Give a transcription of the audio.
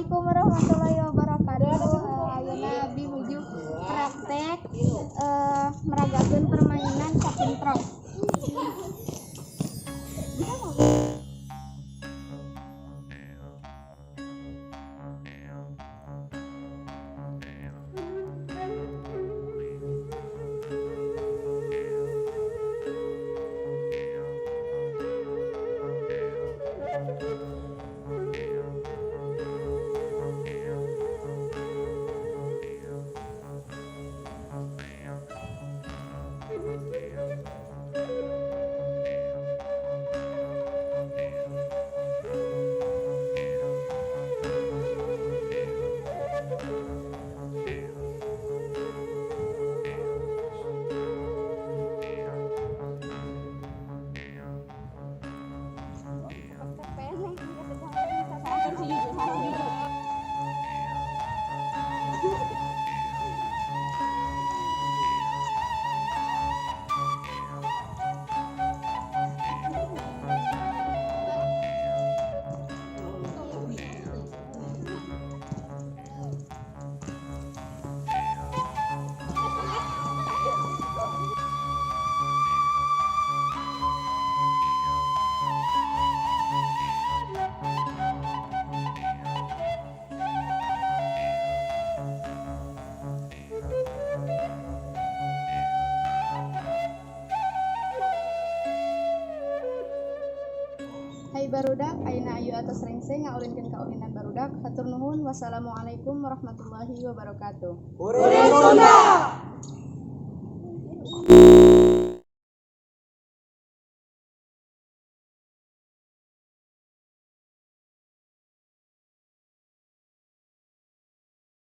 Assalamualaikum warahmatullahi wabarakatuh. Ayeuna abdi nuju praktek meragakeun permainan sakintrok. Hai barudak, ayeuna ayu atos rengse ngaulinkeun kaulinan barudak. Hatur nuhun. Wassalamualaikum warahmatullahi wabarakatuh. Kuring Sunda.